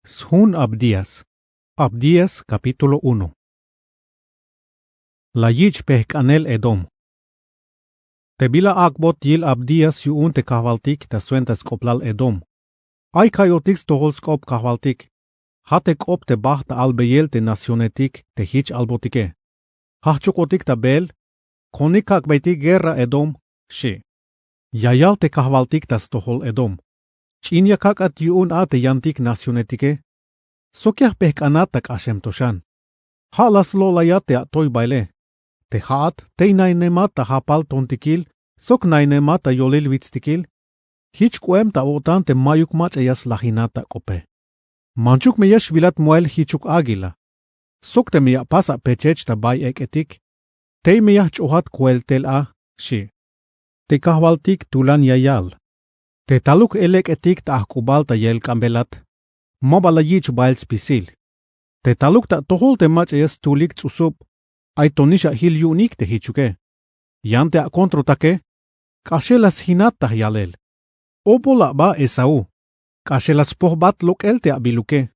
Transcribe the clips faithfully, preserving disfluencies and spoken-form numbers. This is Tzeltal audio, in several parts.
Sjun abdías. Abdías kapítulo uno. La yich' pejk'anel edom. Te bila ak'bot yil abdías yu'un te kajwaltik ta swenta sk'oplal edom. Ay ka'yotik stojol sk'op kajwaltik. Ja te k'op te bajt ta albeyel te nacionetik te jich albotike. Jajch'ukotik ta beel. Konik kak'beytik guerra edom, xi'. Ya yal te kajwaltik ta stojol edom. Ch'in ya kak'at yu'un a te yantik nacionetike. Sok ya jpejk'anat ta k'axem to xan. Ja' la slo'layat te atoy baele. Te ja'at tey nainemat ta japal tontikil sok nainemat ta yolil witstikil. Jich k'oem ta o'tan te mayuk mach'a ya slajinat ta k'ope. Manchuk me ya xwilat moel jichuk águila. Sok teme ya apas apechech ta bay ek'etik. Tey me ya jch'ojat koel tel a, xi'. Te kajwaltik tulan ya yal. Te taluk elek'etik ta ajk'ubal ta yelk'anbelat. Ma ba la yich' bael spisil. Te taluk ta atojol te mach'a ya stulik ts'usub. Ay to nix ajil yu'unik te jichuke. Yan te akontrotake. K'axel la sjinat ta jyalel. Obol aba esaú. K'axel la spojbat lok'el te abiluke.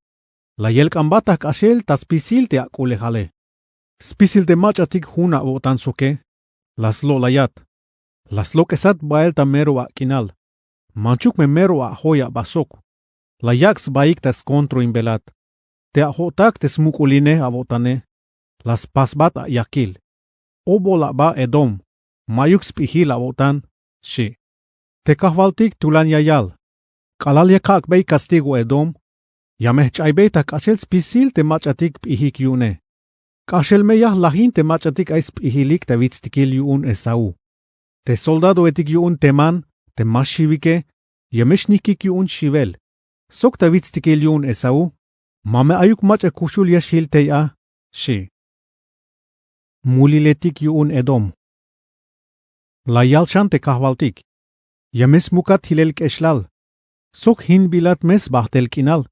La yelk'anbat ta jk'axel ta spisil te ak'ulejale. Spisil te mach'atik jun awo'tan soke. La slo'layat. La slok'esat bael ta mero ak'inal. Manchuk me mero ajoy aba sok. La yak' sbaik ta skontroinbelat. Te ajo'tak te smuk'ulinej awo'tane. La spasbat ayakil. Obol aba edom. Mayuk sp'ijil awo'tan, xi'. Te kajwaltik tulan ya yal. K'alal ya kak'bey kastigo edom. Ya me jch'aybey ta jk'axel spisil te mach'atik p'ijik yu'une. K'axel me ya jlajin te mach'atik ay sp'ijilik ta witstikil yu'un esaú. Te soldadoetik yu'un teman te ma xiwike. Ya me xnijkik yu'un xiwel. Sok ta witstikil yu'un esaú. Ma me ayuk mach'a kuxul ya xjil tey a, xi'. Muliletik yu'un edom. La yal xan te kajwaltik. Ya me smukat jilel k'exlal. Sok jinbilat me sbajtel k'inal.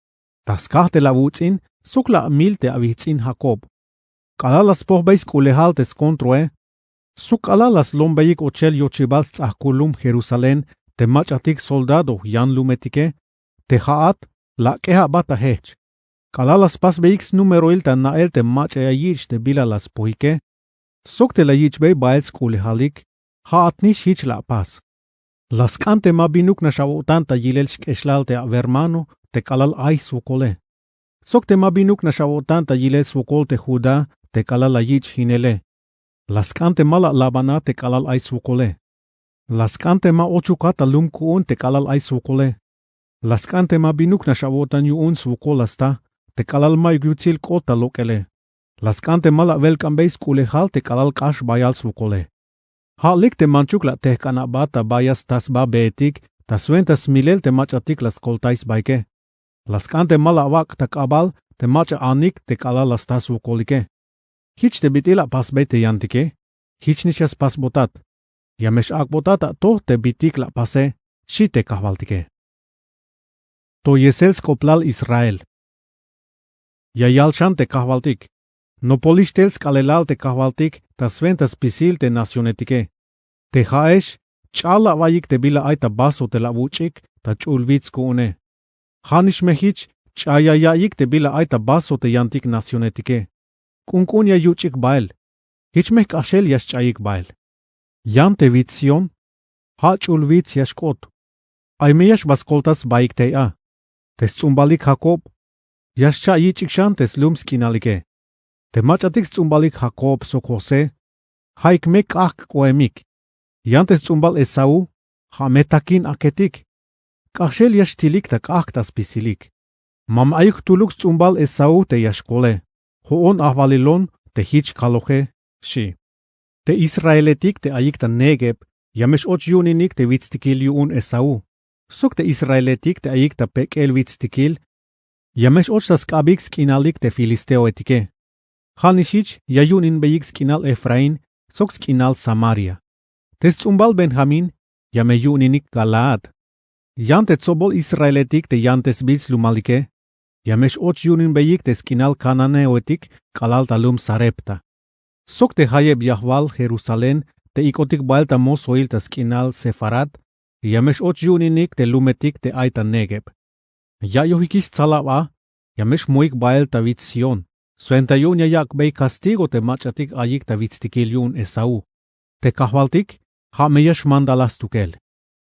Ta skaj te la awuts'in sok la amil te awijts'in jakob. K'alal la spojbey sk'ulejal te skontroe. Sok k'alal la slombeyik ochel yochibal sts'ajkul lum jerusalén te mach'atik soldado yan lumetike. Te ja'at la ak'ej aba ta jejch. K'alal la spasbeyik snumeroil ta na'el te mach'a ya yich' te bila la spojike. Sok te la yich'bey bael sk'ulejalik. Ja'at nix jich la apas. La sk'an te ma binuk nax awo'tan ta yilel xk'exlal te awermano te k'alal ay swokole. Sok te ma binuk nax awo'tan ta yilel swokol te judá te k'alal la yich' jinele. La sk'an te ma la alabanat te k'alal ay swokole. La sk'an te ma ochukat ta lum ku'un te k'alal ay swokole. La sk'an te ma binuk nax awo'tan yu'un swokol la sta te k'alal mayuk yutsil k'ot ta lok'ele. La sk'an te ma la awelk'anbey sk'ulejal te k'alal k'ax bayal swokole. Ja' lik te manchuk la atejk'an aba ta ba ya sta sba beetik ta swenta smilel te mach'atik la skoltay sbaike. La sk'an te ma la awak' ta k'abal te mach'a anik te k'alal la sta swokolike. Jich te bit'il apasbey te yantike. Jich nix ya spasbotat. Ya me x-ak'botat ato te bitik la apase, xi' te kajwaltike. Toyesel sk'oplal israel. Ya yal xan te kajwaltik. Nopolix tel sk'aalelal te kajwaltik ta swenta spisil te nacionetike. Te ja'ex ch'aal awaiyik te bila ay ta vaso te la awuch'ik ta ch'ul wits ku'une. Ja' nix me jich ch'ayaya'iyik te bila ay ta vaso te yantik nacionetike. K'unk'un ya yuch'ik bael. Jich me jk'axel ya xch'ayik bael. Yan te wits sión. Ja' ch'ul wits ya xk'ot. Ay me ya xba skolta sbaik tey a. Te sts'umbalik jakob. Ya xcha' yich'ik xan te slum sk'inalike. Te mach'atik sts'umbalik jakob sok josé. Ja'ik me k'ajk' k'oemik. Yan te sts'umbal esaú. Ja' me takin aketik. K'axel ya xtilik ta k'ajk' ta spisilik. Ma me ayuk jtuluk sts'umbal esaú te ya xkole. Jo'on ajwalilon te jich kaloje, xi'. Te israeletik te ayik ta negueb ya me x-och yu'uninik te witstikil yu'un esaú. Sok te israeletik te ayik ta pek'el witstikil ya me x-och ta sk'abik sk'inalik te filisteoetike. Ja' nix jich ya yu'uninbeyik sk'inal efraín sok sk'inal samaria. Te sts'umbal benjamín ya me yu'uninik galaad. Yan te tsobol israeletik te yan te sbil slumalike. Ya me x-och yu'uninbeyik te sk'inal cananeoetik k'alal ta lum sarepta. Sok te jayeb yajwal jerusalén te ik'otik bael ta mosoil ta sk'inal sefarad. Ya me x-och yu'uninik te lumetik te ay ta negueb. Ya'yojikix tsalaw a. Ya me xmuhik bahel ta wits Sión. Swenta yu'un ya yak'bey kastigo te mach'atik ayik ta witstikil yu'un Esaú. Te kajwaltik ja' me ya xmandalaj stukel.